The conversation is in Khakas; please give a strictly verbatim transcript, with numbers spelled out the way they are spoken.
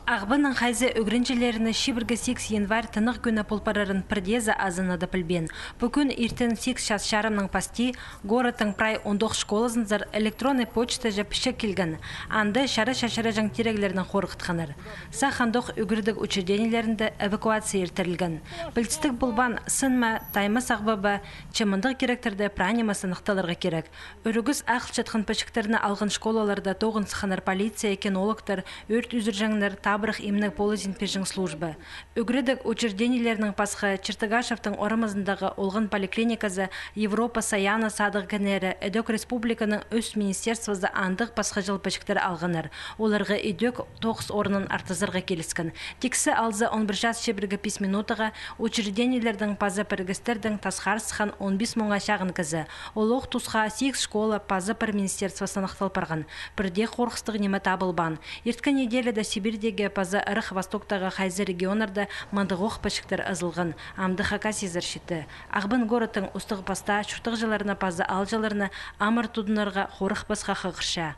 Ағбанның хайзы ӱгренҷілеріне чибіргі сигіс январь тынағ кӱні пол парарын пірдеезі азынада пілбеен. Пу кӱн иртен сигіс час чарымның пасти городтың прай он тоғыс школазынзар электронный почтаҷа пічік килген. Анда чара чачыраҷаң тиріглернең хорғытханнар. Сах андох ӱгредіг учреждениелерінде эвакуация иртірілген. Пілдістіг полбаан, сын ма, тайма сағба ба, че мындағ киректерде прай ниме сыныхталарға кирек. Ӱрігіс ағылчатхан пічіктерні алған школаларда тоғын сыхханнар полиция, кинологтар, ӧрт ӱзӱрҷеңнер, табырах имнег полызин пирҷең служба. Ӱгредіг учреждениелернең пасха Чертыгашевтің орамазындағы олған поликлиниказы, Европа Саяны садығ кінері, ідӧк республиканың ӱс министерствозы андағ пасха чыл пічіктер алғаннар. Оларға ідӧк тоғыс орнын артызарға киліскен. Тиксі алза он пір час чибіргі пис минутаға учреждениелердең паза пірігістердең тасхар сыххан он пис муңа чағын кізі. Олох тусха сигіс школа паза пір министерство сыныхтал парған. Пірдее хорғыстығ ниме табылбаан. Ирткен неделяда Сибирьдегі паза Ырах Востоктағы хайзы регионнарда мындағох пічіктер ызылған. Амды Хакасиязар читті. Ағбан городтың устағ-пастаа чуртағҷыларны паза аалҷыларны амыр тудынарға, хорыхпасха хығырча.